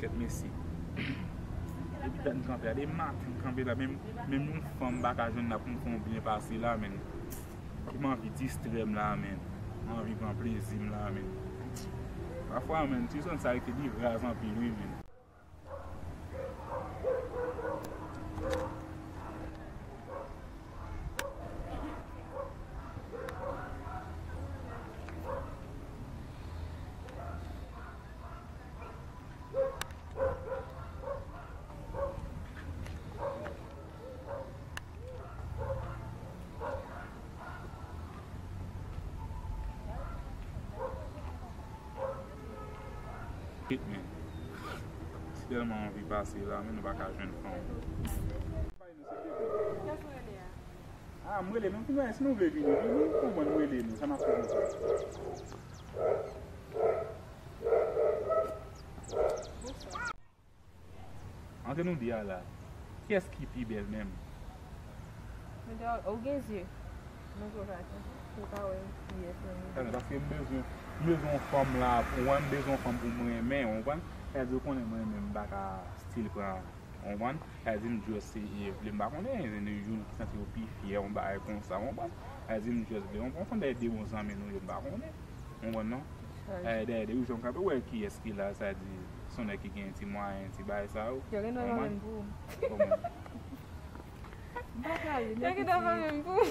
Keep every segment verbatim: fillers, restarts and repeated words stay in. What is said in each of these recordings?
Tèt mesye. Depi dat m kanpe la, depi maten m kanpe la, menm, menm yon fanm m pa ka jwenn la pou m fè yon byen pase la, menn. Pou m anvi distrè m la, menn. M anvi pran plezi m la, menn. Pafwa, menn, ti zòn sa rete li raz anpil, wi, menn. Shit, man. Si tèlman anvi pase la, men nou pa ka jwenn fanm. Kiyès ou rele a? Ah, m rele nou, si nou vle vini, vini, konprann, m rele nou, sa n ap fè konsa. Ant nou de a la, kiyès ki pi bèl menm? Mwen te, ou gen zye. Mwen jwe kati. Ou ka wè kiyès mwen ye. Sa se paske m bezwen, m bezwen yon fanm la, pou mwen, m bezwen yon fanm pou mwen renmen, ou konprann? Sa di ou konnen mwen menm, m pa ka still pran, ou konprann? Sa di m just se, e, vle m pa konnen, youn ki santi yo pi fyè, yon bagay konsa, ou konprann? Sa di m just vle, yon, yon fanm dèyè de bon zanmi nou yo, m pa konnen. Ou konprann non? Sa di dèyè de wi, jan w kanpe, ou wè kiyès ki la, sa di, se yon nèg ki gen ti mwayen, ti bagay sa yo. Yo gen dwa pa menm pou ou. Kòman? M pa ka ri, men piti. Yo gen dwa pa menm pou ou.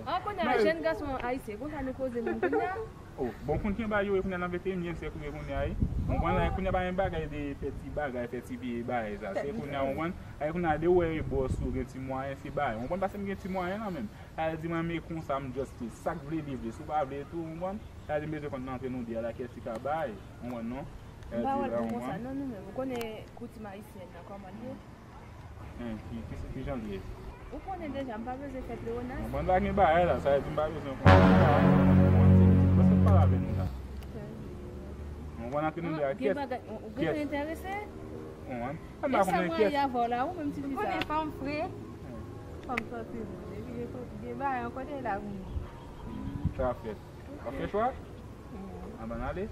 An kounye a, jèn gason ayisyen, konsa nou koze menm kounye a? Oh, bon, konn ki bagay yo ye kounye a nan venteyinyèm syèk ou ye kounye a, wi. Ou konprann la, kounye a pa gen bagay de fè ti bagay, fè ti vye bagay sa. Se kounye a, ou konprann? Ay, kounye a, de wè e bòs ou gen ti mwayen, se bagay. Ou konprann, paske m gen ti mwayen nan men m. Sa vle di mwen, men konsa, m just, sa k vle li vle, si w pa vle tou, ou konprann? Sa vle di m bezwen konn nan antre nou de a la, kiyès ki ka bay, ou konprann non? M pa wè l bon konsa non, nou menm. Ou konnen koutim ayisyèn nan kòman l ye? Hein, ki, ki, ki jan l ye? Ou konnen deja, m pa bezwen fè pleonasyon. Ou konprann, pa gen bagay la, sa vle di m pa bezwen konn. Paske m pale avè nou la. Ou konprann, antre nou de a, kiyès? Gen bagay, ou, ou gen enterese? Ou konprann? E sa mwen ye avè w la, ou menm ti fi sa. Ou konnen fanm fre. Fanm santi moun. Epi gen, gen bagay an kote la vini. Sa fèt. W ap fè chwa? Ann, ann ale.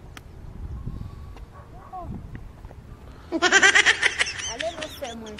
Ale non sè mwen.